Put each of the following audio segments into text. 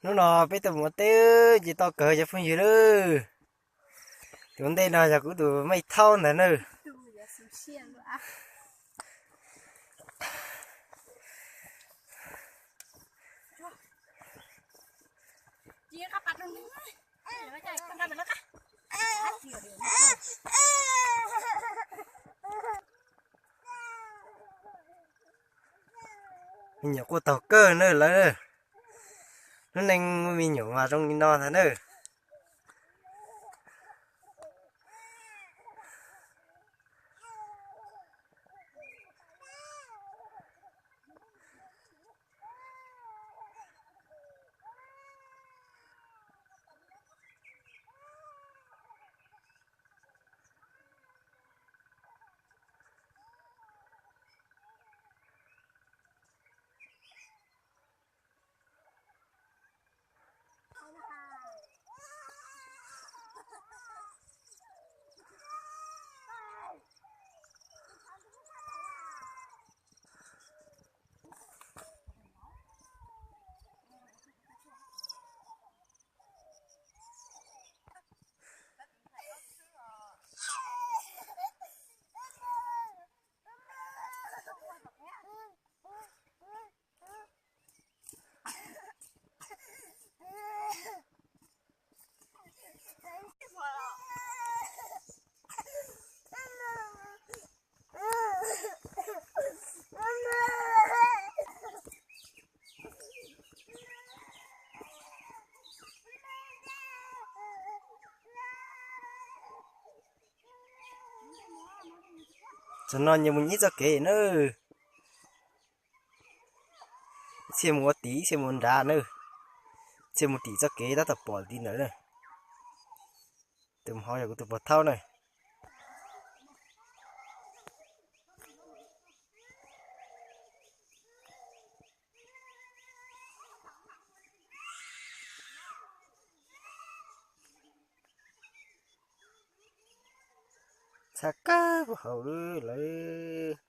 Hnub no peb tuaj mus ua teb ces tau kawg cov phooj ywg lawm. Tus ntej no yog kuv tus me thaub ntag nawb. Me nyuam quaj taug kawg na lawv. Lub neej muaj me nyuam mas zoo li no ntag na. Tam no nyias mus nyias txoj kev na. Ib txhia mus ua tim, ib txhia mus ua nrad na. Ib txhia mus tim txoj kev tab tom pom tim ntawd na. Tus mus hauv yog kuv tus pog thaub na. Txhaj kawg puag hauv lawm.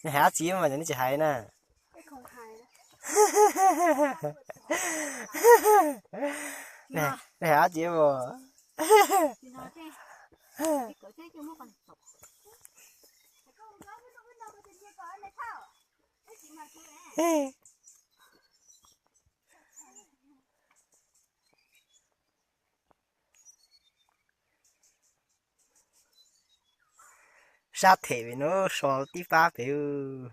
Neb hais dab tsi mas cov neb tsis hais na? Neb hais dab tsi mas? Sab them pem no so tib pab pem.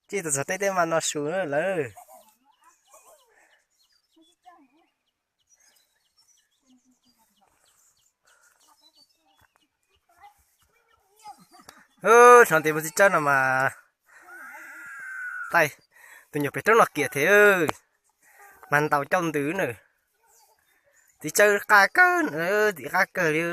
Tsis tau txog tej tej mas no su na lawm. Hnov tias mus txiv tsawb no mas, tus nyuam pem roob no kiam thiab, mas ntaus coj ntws na. Txiv tsawb qaj kawg, txiv qaj kawg li.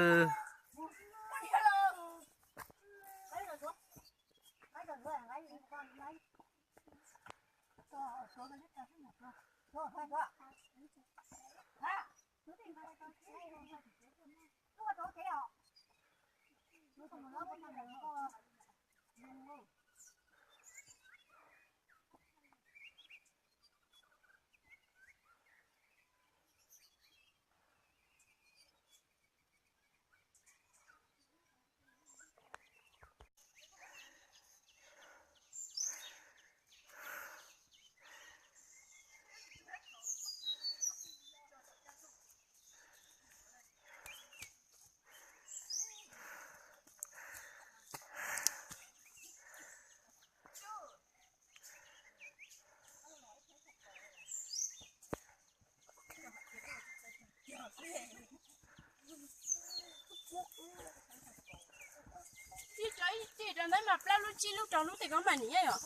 Mas plaub lub tsib lub rau lub tej koob mas nim nyob yom.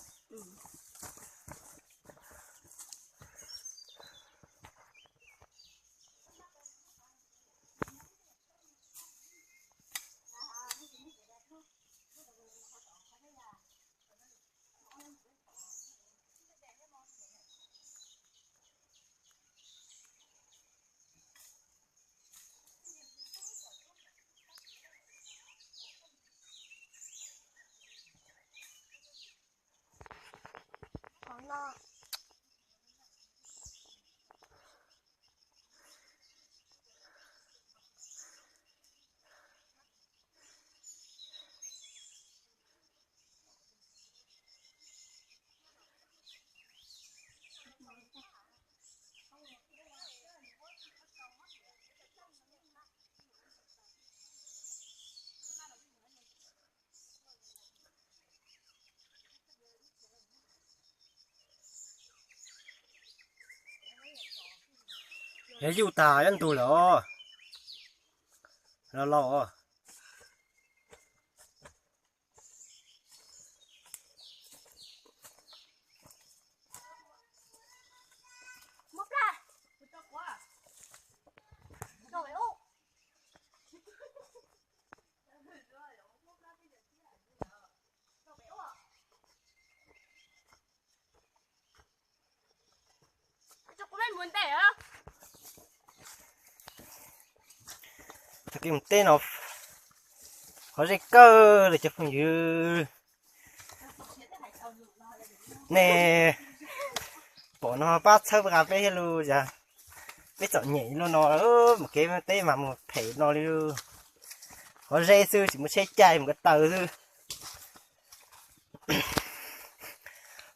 Yog yuj tag yuav ntug lawm os. Los laus os. Tag kis mus teb no qhov ze kawg li cov phooj ywg. Nej pom no pab txhawb qa peb thiab lauj. Peb txom nyem luaj no, mus kev teb mas mus phem no li. Qhov ze xwb tsis muaj tsheb caij mus ko taw xwb.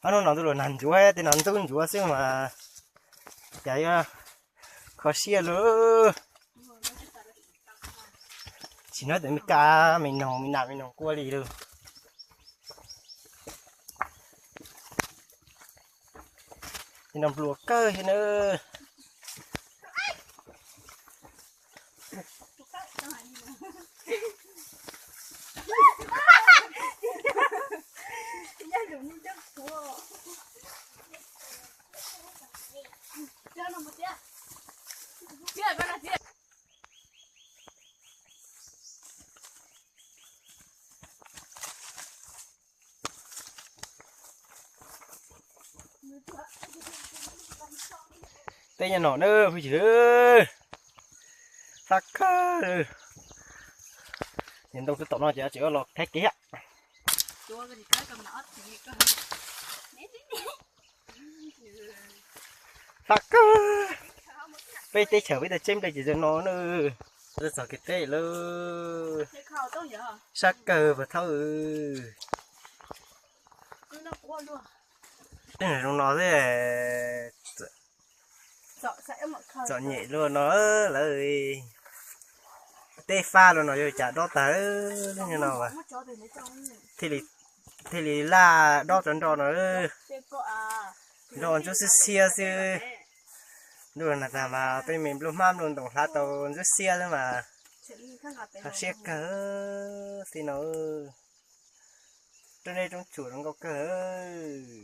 Ob hnub no ntuj los nag ntsuav, tej no ntxub ntsuav xwb mas cas yuav kho siab lauj. Tsis nyob tim Meskas, me noog me nas me noog kua li lauj. Tej no nplua kawg thiab na. Teb nyob no na phooj ywg, fab kawg. Ces ntoo twb tom no ces tseem los thaiv kev thiab. Fab kawg. Peb teb chaws peb tau tsheb nplej ces zoo no na. Txog kev teb lawm. Sab kawg puas thaub. Zoo no xwb. Txom nyem luaj no lawm. Teb fab luaj no yuav cas dob tag no. Thiaj li laj dob tso nroj no. Nroj ntsuab xiab xiab xwb. Ntuj nag tag mas tej me nplua hmab nplua ntoos hlav tau ntsuab xiab xwb mas. Kho siab kawg xwb no. Roob dej roob tsuas zoo nkauj kawg.